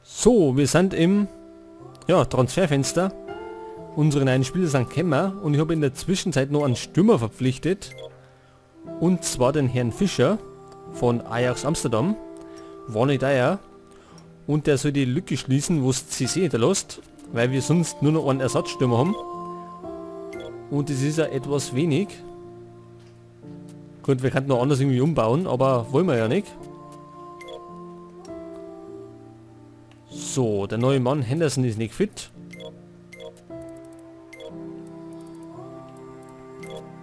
So, wir sind im ja, Transferfenster. Unsere neuen Spieler sind gekommen und ich habe in der Zwischenzeit noch einen Stürmer verpflichtet. Und zwar den Herrn Fischer von Ajax Amsterdam. War nicht teuer. Und der soll die Lücke schließen, wo es CC hinterlässt, weil wir sonst nur noch einen Ersatzstürmer haben. Und das ist ja etwas wenig. Gut, wir könnten noch anders irgendwie umbauen, aber wollen wir ja nicht. So, der neue Mann Henderson ist nicht fit.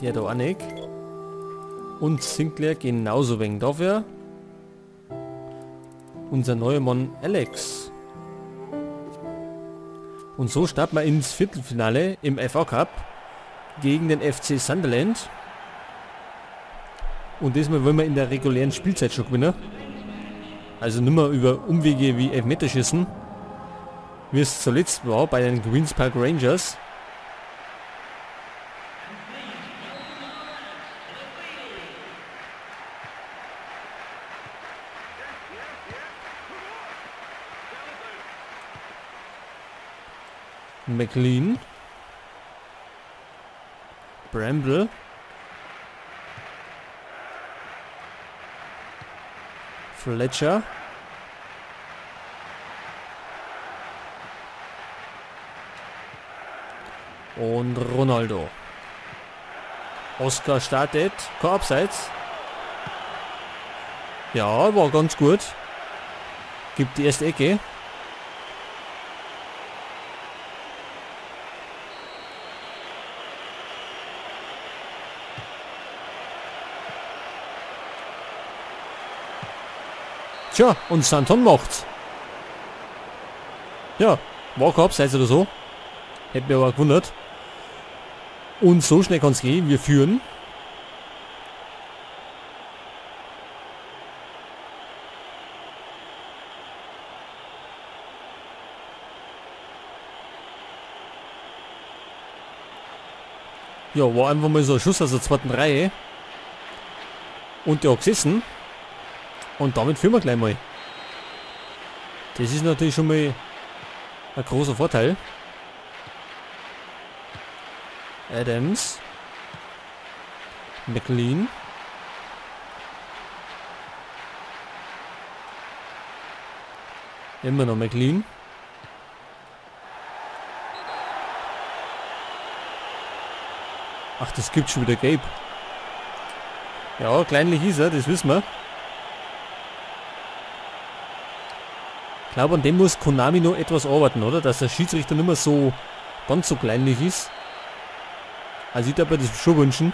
Der da auch nicht. Und Sinclair genauso wenig. Dafür unser neuer Mann Alex. Und so starten wir ins Viertelfinale im FA Cup gegen den FC Sunderland. Und diesmal wollen wir in der regulären Spielzeit schon gewinnen. Also nicht mehr über Umwege wie Elfmeterschießen, wie es zuletzt war bei den Queen's Park Rangers. McLean. Bramble. Fletcher. Und Ronaldo. Oscar startet. Kein Abseits. Ja, war ganz gut. Gibt die erste Ecke. Tja, und Santon macht's. Ja, war kein Abseits oder so. Hätte mich aber gewundert. Und so schnell kann's gehen. Wir führen. Ja, war einfach mal so ein Schuss aus der zweiten Reihe. Und der hat gesessen. Und damit führen wir gleich mal. Das ist natürlich schon mal ein großer Vorteil. Adams. McLean. Immer noch McLean. Ach, das gibt schon wieder Gabe. Ja, kleinlich ist er, das wissen wir. Ich glaube, an dem muss Konami noch etwas arbeiten, oder? Dass der Schiedsrichter nicht mehr so ganz so kleinlich ist. Also ich darf mir das schon wünschen.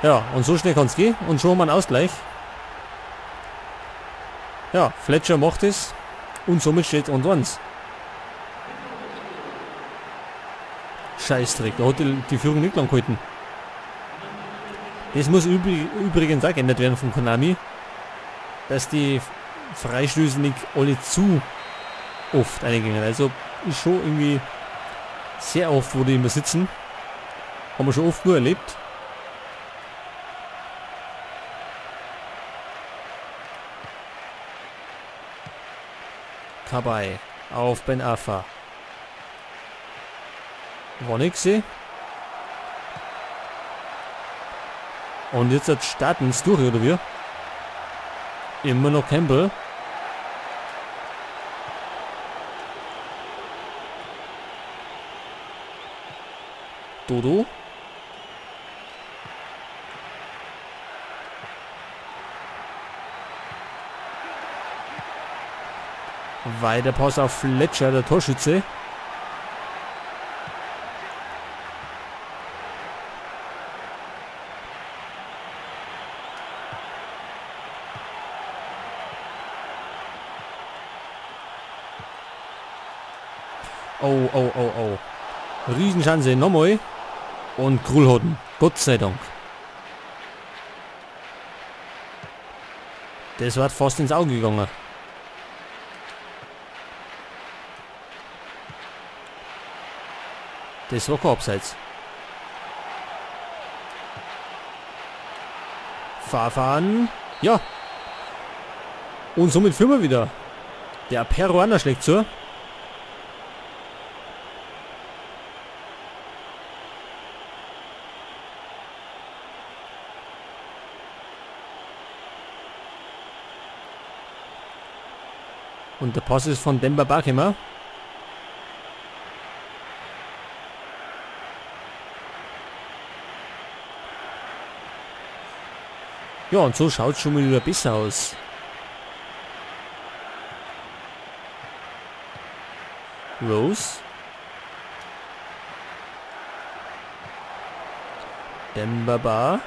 Ja, und so schnell kann's gehen. Und schon haben wir einen Ausgleich. Ja, Fletcher macht es. Und somit steht 1-1. Scheißdreck, da hat die Führung nicht lang gehalten. Das muss übrigens auch geändert werden von Konami, dass die Freistöße nicht alle zu oft eingehen. Also ist schon irgendwie sehr oft, wo die immer sitzen. Haben wir schon oft nur erlebt. Kabay auf Ben Arfa. War nix, eh? Und jetzt starten's durch, oder wie? Immer noch Campbell. Dodo. Weiter Pass auf Fletcher, der Torschütze. Oh, oh, oh, oh. Riesenchance nochmal. Und Krulhoden. Gott sei Dank. Das war fast ins Auge gegangen. Das war kein Abseits. Fahrfahren. Ja. Und somit führen wir wieder. Der Peruaner schlägt zu. Und der Pass ist von Demba Ba gekommen. Ja, und so schaut es schon mal wieder besser aus. Rose. Demba Ba.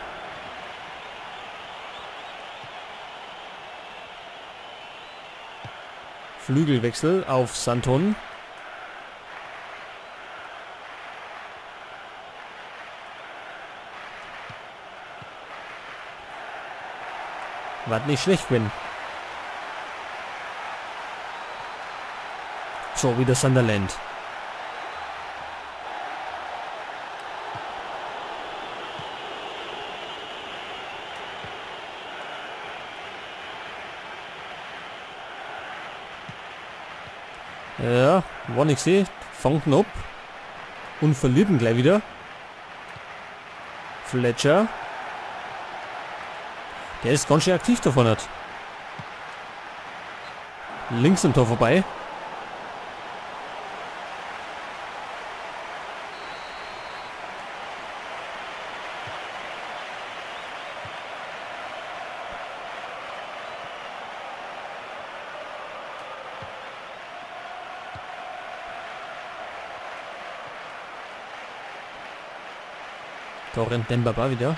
Flügelwechsel auf Santon. War nicht schlecht, Quinn. So, wieder Sunderland. Ja, war nicht gesehen. Fangt ihn ab. Und verliert ihn gleich wieder. Fletcher. Der ist ganz schön aktiv davon hat. Links am Tor vorbei. Da rennt Demba Ba wieder.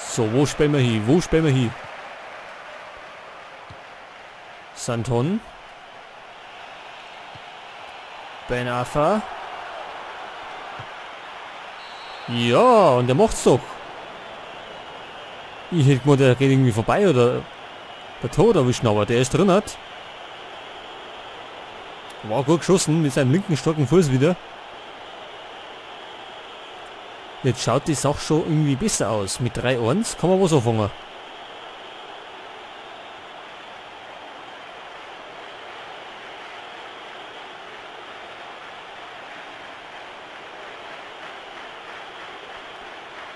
So, wo spielen wir hin? Wo spielen wir hin? Santon. Ben Arfa. Ja, und der macht's doch. Ich hätte gemeint, der geht irgendwie vorbei oder der Tor erwischen, aber der ist drin hat. War gut geschossen mit seinem linken starken Fuß wieder. Jetzt schaut die Sache schon irgendwie besser aus. Mit 3-1 kann man was anfangen.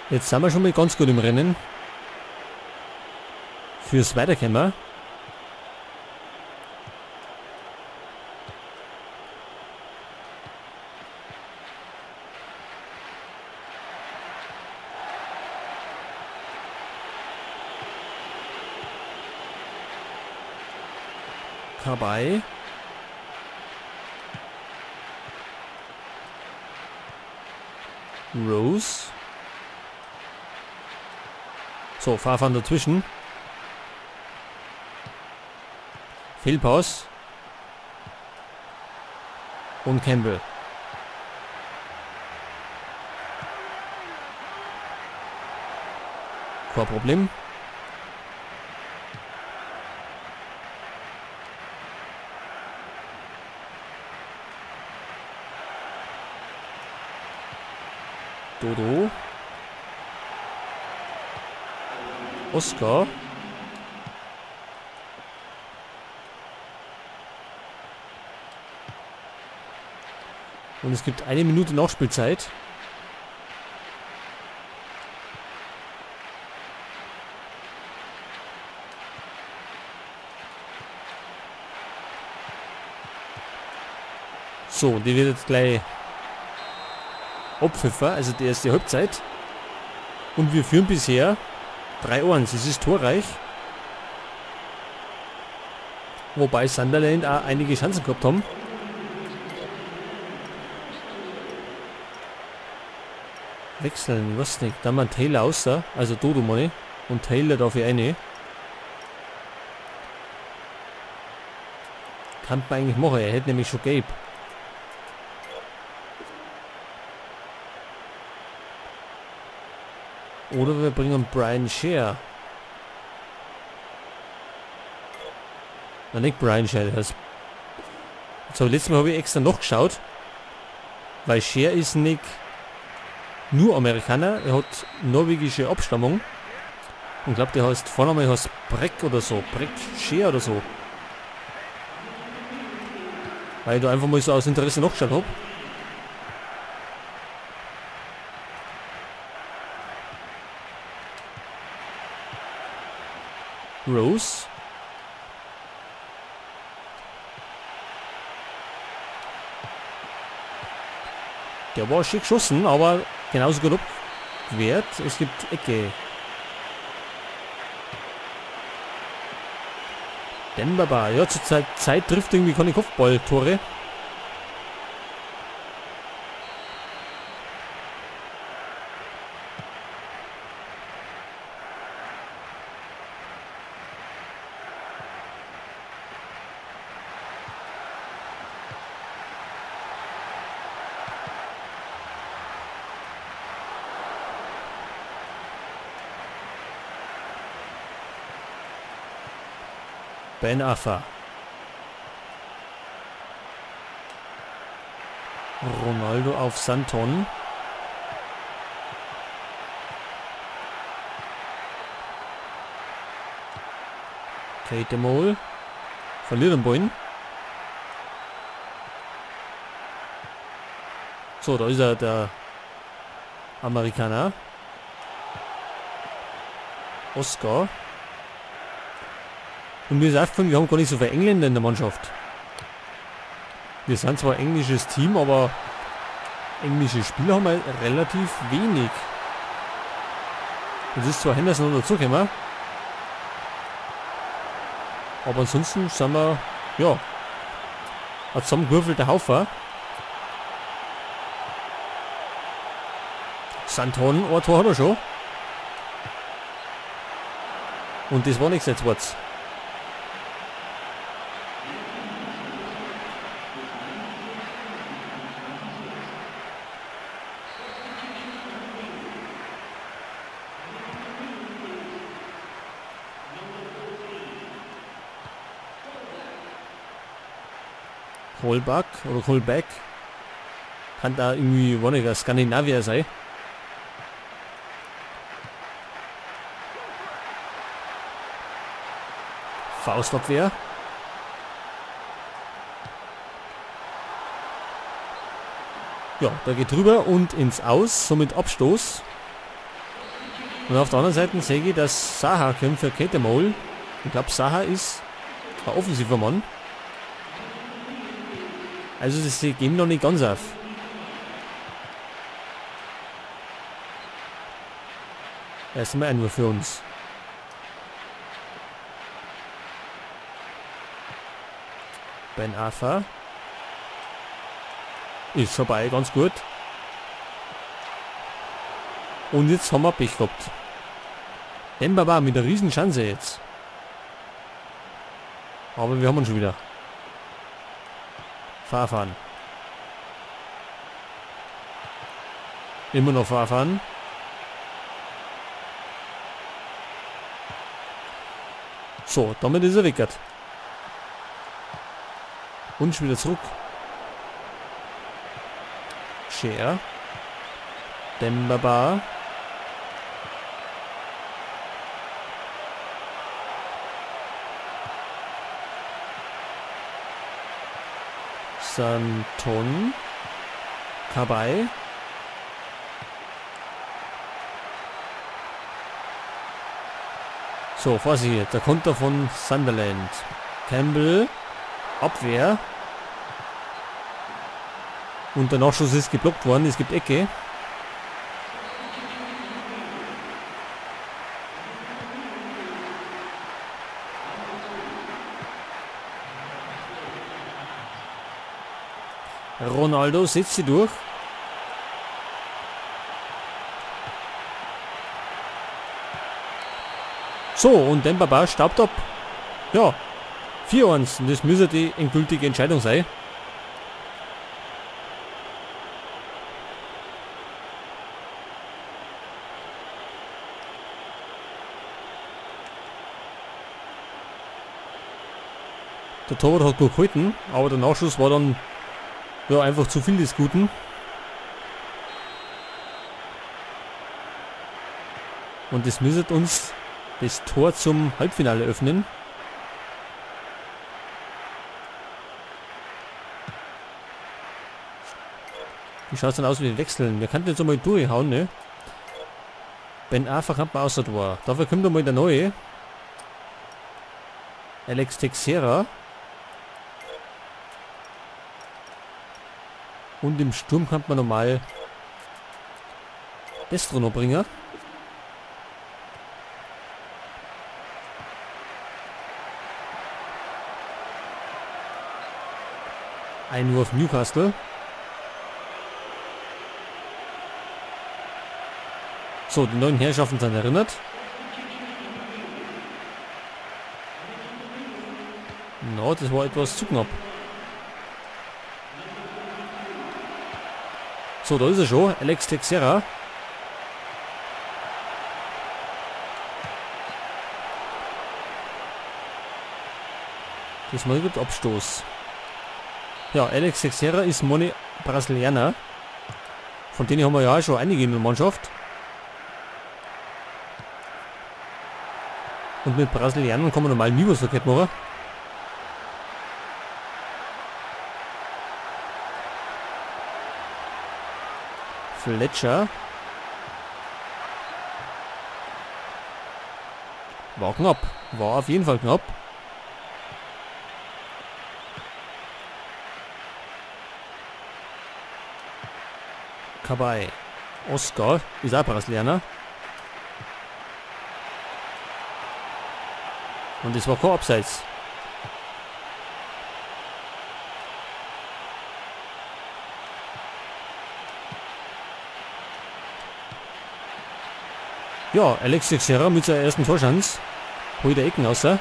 Jetzt sind wir schon mal ganz gut im Rennen. Fürs Weiterkommen. Dabei. Rose. So, Farfan dazwischen. Fehlpass. Und Campbell. Kein Problem. Dodo. Oscar. Und es gibt 1 Minute Nachspielzeit. So, die wird jetzt gleich abpfiffen, also die erste Halbzeit. Und wir führen bisher 3-1. Es ist torreich. Wobei Sunderland auch einige Chancen gehabt haben. Wechseln, ich weiß nicht. Da haben wir Taylor außer, also Dodo meine ich. Und Taylor darf ich eine. Kann man eigentlich machen, er hätte nämlich schon gelb. Oder wir bringen Brian Scheer. Na, nicht Brian Scheer, das. So, letztes Mal habe ich extra noch geschaut. Weil Scher ist nicht nur Amerikaner, er hat norwegische Abstammung. Und glaube, der heißt, Vorname heißt Breck oder so, Breck Scher oder so. Weil ich da einfach mal so aus Interesse nachgeschaut habe. Rose. Der war schick geschossen, aber genauso gut abgewehrt. Es gibt Ecke. Demba. Ja, zur Zeit trifft irgendwie keine Kopfballtore. Ben Arfa. Ronaldo auf Santon. Kate Mole. Verliert den Ball. So, da ist er, der Amerikaner. Oscar. Und mir ist aufgefallen, wir haben gar nicht so viele Engländer in der Mannschaft. Wir sind zwar ein englisches Team, aber englische Spieler haben wir relativ wenig. Es ist zwar Henderson noch dazugekommen, aber ansonsten sind wir, ja, ein zusammengewürfelter Haufen. Santon, ein Tor hat er schon. Und das war nichts jetzt, was. Holback oder Holbeck. Kann da irgendwie, weiß nicht, Skandinavier sein. Faustabwehr. Ja, da geht drüber und ins Aus, somit Abstoß. Und auf der anderen Seite sehe ich, dass Saha kämpft für Ketemol. Ich glaube, Saha ist ein offensiver Mann. Also sie geben noch nicht ganz auf. Erstmal ein nur für uns. Ben Arfa. Ist vorbei, ganz gut. Und jetzt haben wir Pech gehabt. Demba Ba mit einer riesen Chance jetzt. Aber wir haben ihn schon wieder. Farfan. Immer noch Farfan. So, damit ist er weg. Und schon wieder zurück. Scher. Demba Ba. Santon. Cabaye. So, Vorsicht jetzt. Der Konter von Sunderland. Campbell. Abwehr. Und der Nachschuss ist geblockt worden. Es gibt Ecke. Ronaldo setzt sie durch. So, und Demba Ba staubt ab. Ja, 4-1. Und das müsste die endgültige Entscheidung sein. Der Torwart hat gut gehalten, aber der Nachschuss war dann ja, einfach zu viel des Guten. Und das müsste uns das Tor zum Halbfinale öffnen. Wie schaut es denn aus mit den Wechseln? Wir könnten jetzt einmal durchhauen, ne? Ben Arfa kommt mal außer Tor. Dafür kommt einmal der neue. Alex Teixeira. Und im Sturm kann man normal Destro noch bringen. Einwurf Newcastle. So, die neuen Herrschaften sind erinnert. No, das war etwas zu knapp. So, da ist er schon. Alex Teixeira. Das Mal gibt Abstoß. Ja, Alex Teixeira ist Moni Brasilianer. Von denen haben wir ja auch schon einige in der Mannschaft. Und mit Brasilianern kann man normal nie was verkehrt machen. Fletcher. War knapp. War auf jeden Fall knapp. Kabay. Oscar ist auch Brasilianer. Und es war kein Abseits. Ja, Alex Teixeira mit seiner ersten Torschance. Holt der Ecken raus. Und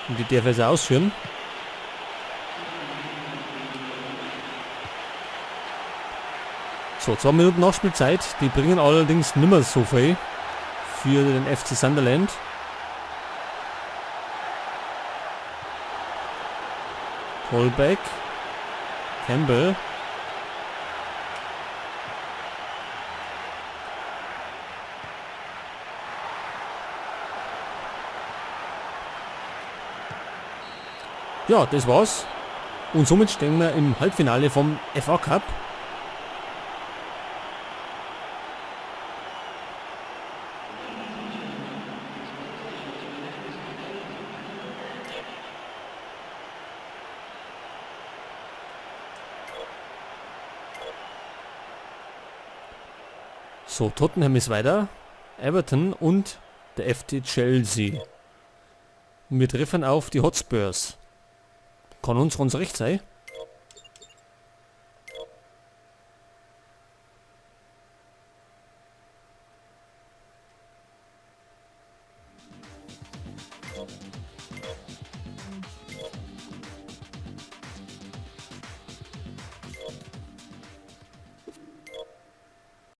die darf er ausführen. So, 2 Minuten Nachspielzeit. Die bringen allerdings nimmer so viel für den FC Sunderland. Colback. Campbell. Ja, das war's. Und somit stehen wir im Halbfinale vom FA Cup. So, Tottenham ist weiter, Everton und der FC Chelsea. Und wir treffen auf die Hotspurs. Kann uns ganz recht sein.